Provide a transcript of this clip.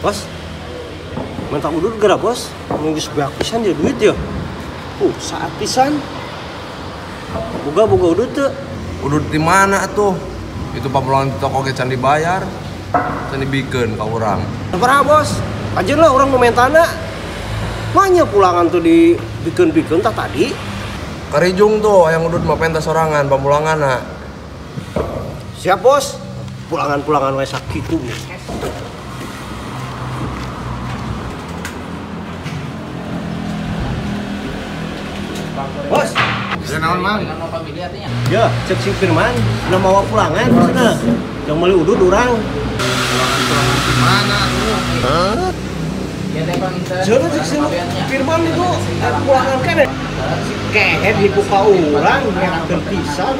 Bos, minta udud geura bos, geus beak pisan dia duit ya. Saat pisan. Boga-boga udud teu. Udud di mana atuh? Itu pamulangan di toko ge can dibayar. Can dibikeun ka urang. Sabaraha bos? Kajeun lah urang nu mentana. Manya pulangan tuh dibikeun-bikeun tah tadi. Karijung tuh hayang udud mah penta sorangan pamulanganna. Siap bos. Pulangan-pulangan we sakitu. Bos, ya naon mang? Ya, cek si Firman, udah mawa pulangan cenah. Yang meuli udud urang. Pulangan-pulangan di mana tuh? Hah? Cenah cek si Firman itu pulangan keneh. Si kehed dibuka urang ngerakeun pisan.